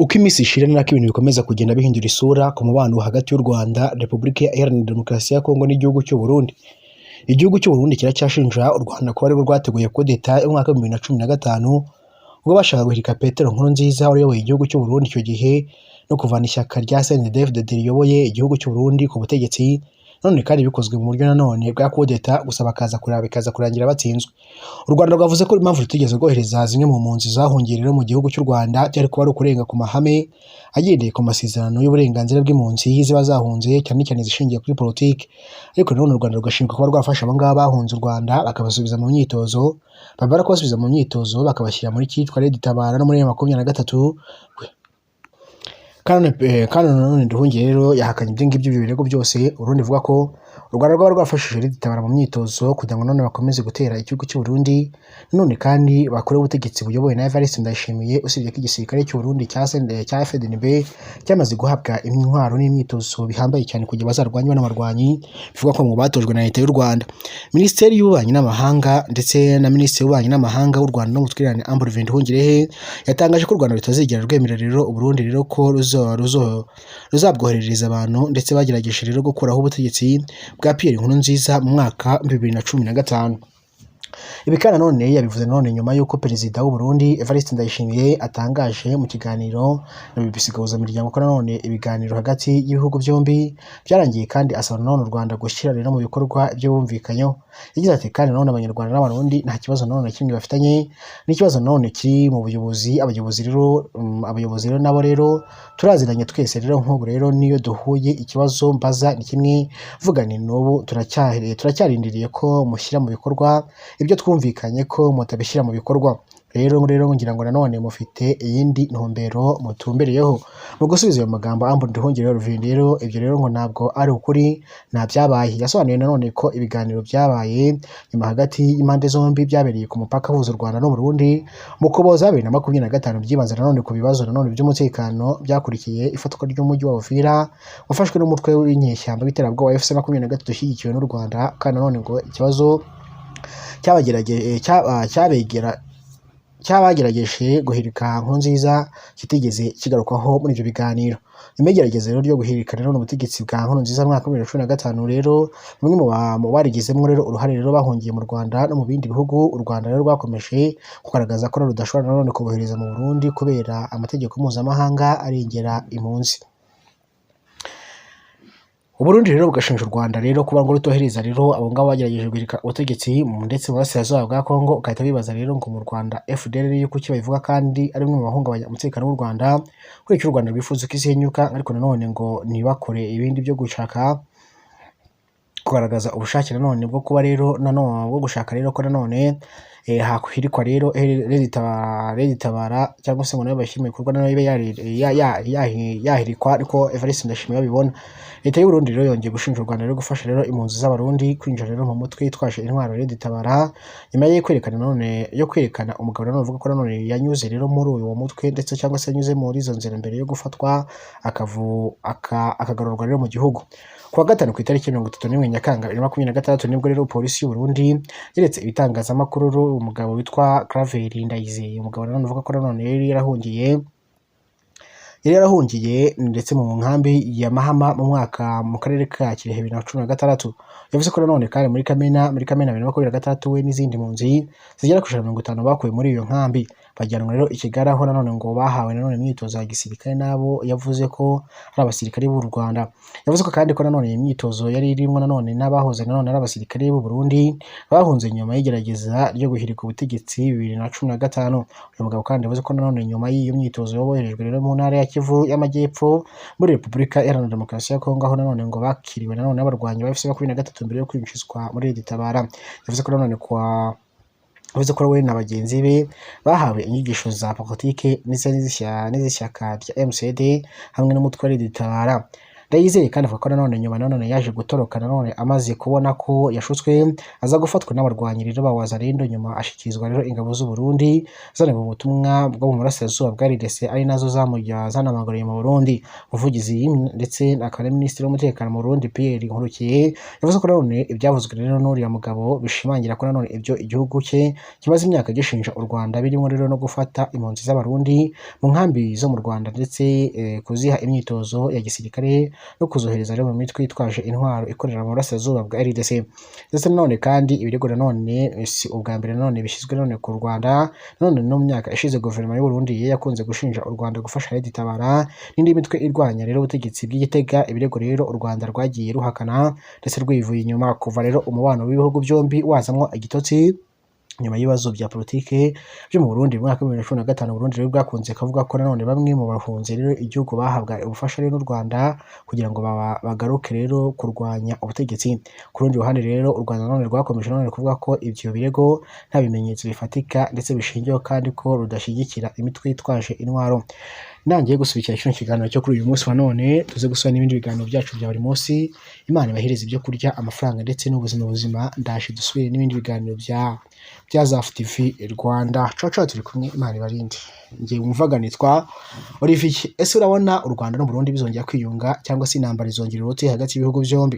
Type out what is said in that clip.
Uko iminsi ishira ni nako ibintu bikomeza kugenda bihindura isura ku mubano hagati y'u Rwanda, Repubulika Iharanira Demokarasi ya Kongo n'igihugu cy'u Burundi. Igihugu cy'u Burundi kiracyashinja u Rwanda kuba arirwo rwateguye kudeta y'umwaka wa 2015, ubwo bashakaga guhirika Petero Nkurunziza wari uyoboye igihugu cy'u Burundi icyo gihe no kuvana ishyaka rya CNDD-FDD riyoboye igihugu cy'u Burundi ku butegetsi, none kandi bikozwe mu buryo nanone bwa kudeta, gusa bakaza kureba bikaza kurangira batsinzwe. U Rwanda rwavuze ko impamvu rutigeze rwohereza zimwe mu mpunzi zahungiye rero mu gihugu cy'u Rwanda byari kuba ari ukurenga ku mahame agendeye ku masezerano y'uburenganzira bw'impunzi ziba zahunze, cyane cyane izishingiye kuri politiki. Ariko nanone u Rwanda rugashinjwa kuba rwafasha abo ngabo bahunze u Rwanda, bakabasubiza mu myitozo, bamara kubasubiza mu myitozo bakabashyira muri cyitwa Red Tabara no muri M23. Kandi nanone Nduhungirehe rero yahakanye ibyo ngibyo, ibyo birego byose. Urundi ivuga ko u Rwanda rwaba rwafashije Red Tabara mu myitozo kugira ngo none bakomeze gutera igihugu cy'u Burundi, none kandi bakore ubutegetsi buyobowe na Evariste Ndayishimiye, usibye ko igisirikare cy'u Burundi cya CNDD cya FDNB cyamaze guhabwa intwaro n'imyitozo bihambaye cyane kugira bazarwanye bano barwanyi bivuga ko ngo batojwe na leta y'u Rwanda. Minisiteri y'Ububanyi n'Amahanga ndetse na Minisitiri w'Ububanyi n'Amahanga w'u Rwanda n'Ubutwererane, Amb. Olivier Nduhungirehe, yatangaje ko u Rwanda rutazigera rwemera rero u Burundi rero ko ruzabwoherereza abantu ndetse bagerageje rero gukuraho ubutegetsi bwa Pierre Nkurunziza mu mwaka 2015. Ibi kandi nanone yabivuze nanone nyuma y'uko Perezida w'u Burundi Evariste Ndayishimiye atangaje mu kiganiro na BBC Gahuzamiryango ko nanone ibiganiro hagati y'ibihugu byombi byarangiye, kandi asaba nanone u Rwanda gushyira rero mu bikorwa ibyo bumvikanyeho. Yagize ati: "Kandi nanone Abanyarwanda n'Abarundi nta kibazo nanone na kimwe bafitanye, n'ikibazo nanone kiri mu buyobozi. Abayobozi rero nabo rero turaziranye twese rero. Nk'ubu rero niyo duhuye, ikibazo mbaza ni kimwe, vuga ni n'ubu turacyarindiriye ko mushyira mu bikorwa ibyo twumvikanye, ko mutabishyira mu bikorwa rero ngira ngo nanone mufite iyindi ntumbero mutumbereyeho." Mu gusubiza ayo magambo, Amb. Nduhungirehe Olivier rero, ibyo rero ngo ntabwo ari ukuri, nta byabaye. Yasobanuye nanone ko ibiganiro byabaye nyuma hagati y'impande zombi byabereye ku mupaka uhuza u Rwanda n'u Burundi mu Ukuboza 2025 byibanze nanone ku bibazo nanone by'umutekano byakurikiye ifatwa ry'umujyi wa Uvira wafashwe n'umutwe w'inyeshyamba w'iterabwoba AFC 23 ushyigikiwe n'u Rwanda. Kandi nanone ngo ikibazo cyabegera cyabagerageje guhirika Nkurunziza kitigeze kigarukwaho muri ibyo biganiro. Nyuma y'igerageza rero ryo guhirika rero ubutegetsi bwa Nkurunziza mu mwaka wa 2015 rero, bamwe mu barigizemo rero uruhare rero bahungiye mu Rwanda no mu bindi bihugu. U Rwanda rero rwakomeje kugaragaza ko rudashobora nanone kubohereza mu Burundi kubera amategeko mpuzamahanga arengera impunzi. Uburundi rero bugashinja u Rwanda rero kuba ngo rutohereza rero abo ngabo bagerageje guhirika ubutegetsi ndetse mu burasirazuba bwa Kongo. Ugahita wibaza rero ngo mu Rwanda FDLR kuki babivuga kandi ari bimwe mu bahungabanya umutekano w'u Rwanda, kuri icyo u Rwanda rwifuza ko isenyuka, ariko nanone ngo ntibakore ibindi byo gushaka kugaragaza ubushake nanone bwo kuba rero nanone bwo gushaka rero ko nanone hakwirikwa rero Red Tabara cyangwa se ngo nayo bashyire mu bikorwa, nayo ibe yahirikwa, ariko Evariste Ndayishimiye babibona. Leta y'u Burundi rero yongeye gushinja u Rwanda rero gufasha rero impunzi z'Abarundi kwinjira rero mu mutwe yitwaje intwaro Red Tabara, nyuma yo kwerekana nanone yo kwerekana umugabo nanone uvuga ko nanone yanyuze rero muri uwo mutwe ndetse cyangwa se yanyuze muri izo nzira mbere yo gufatwa akagarurwa rero mu gihugu. Ku wa gatanu, ku itariki 31 Nyakanga 2026, nibwo rero polisi y'u Burundi yeretse ibitangazamakuru umugabo witwa Claver Ndayizeye, umugabo nanone uvuga ko nanone yari yarahungiye ndetse mu nkambi ya Mahama mu mwaka mu karere ka Kirehe 2016. Yavuze ko nanone kandi muri Kamena 2026 we n'izindi mpunzi zigera ku 150 bakuwe muri iyo nkambi, bajyanwa rero i Kigali, aho nanone ngo bahawe nanone imyitozo ya gisirikare n'abo yavuze ko ari abasirikare b'u Rwanda. Yavuze ko kandi ko nanone iyi myitozo yari irimo nanone n'abahoze nanone ari abasirikare b'u Burundi bahunze nyuma y'igerageza ryo guhirika ubutegetsi 2015. Uyu mugabo kandi yavuze ko nanone nyuma y'iyo myitozo boherejwe rero mu ntara ya Kivu y'Amajyepfo muri Repubulika Iharanira Demokarasi ya Kongo, aho nanone ngo bakiriwe nanone n'abarwanyi ba AFC 23 mbere yo kwinjizwa muri Red Tabara. Yavuze ko we na bagenzi be bahawe inyigisho za politike n'iz'ishyaka rya MCD hamwe n'umutwe wa Red Tabara. Ndayizeye kandi avuga ko nanone nyuma nanone yaje gutoroka nanone amaze kubona ko yashutswe, aza gufatwa n'abarwanyi rero ba Wazalendo, nyuma ashyikirizwa rero ingabo z'u Burundi zari mu butumwa bwo mu burasirazuba bwa RDC, ari nazo zamujya zanamagariye mu Burundi. Umuvugizi ndetse akaba ari Minisitiri w'Umutekano mu Burundi, Pierre Nkurikiye, yavuze ko nanone ibyavuzwe rero n'uriya mugabo bishimangira ko nanone ibyo igihugu cye kimaze imyaka gishinja u Rwanda, birimo rero no gufata impunzi z'Abarundi mu nkambi zo mu Rwanda, ndetse kuziha imyitozo ya gisirikare no kuzohereza rero mu mitwe yitwaje intwaro ikorera mu burasirazuba bwa RDC. Ndetse nanone kandi ibirego nanone si ubwa mbere nanone bishyizwe nanone ku Rwanda. Nanone no mu myaka ishize guverinoma y'u Burundi yakunze gushinja u Rwanda gufasha Red Tabara n'indi mitwe irwanya rero ubutegetsi bw'Igitega, ibirego rero u Rwanda rwagiye ruhakana ndetse rwivuye inyuma. Kuva rero umubano w'ibihugu byombi wazamwo igitotsi nyuma y'ibibazo bya politike byo mu Burundi mu mwaka wa 2015, Burundi rero bwakunze kuvuga ko nanone bamwe mu bahunze rero igihugu bahabwa ubufasha rero n'u Rwanda kugira ngo bagaruke rero kurwanya ubutegetsi. Ku rundi ruhande rero u Rwanda nanone rwakomeje nanone kuvuga ko ibyo birego nta bimenyetso bifatika ndetse bishingiyeho, kandi ko rudashyigikira imitwe yitwaje intwaro. Nangiye gusubikira kino kiganiro cyo kuri uyu munsi wa none, tuze gusubira n'ibindi biganiro byacu bya buri munsi. Imana ibahereze ibyo kurya, amafaranga ndetse n'ubuzima buzima. Ndaje dusubire n'ibindi biganiro bya Zafu TV Rwanda. Ciao ciao, turi kumwe, Imana ibarinde. Njye wumvaga nitwa Olivier. Ese urabona u Rwanda n'u Burundi bizongera kwiyunga, cyangwa se intambara izongera uruti hagati y'ibihugu byombi?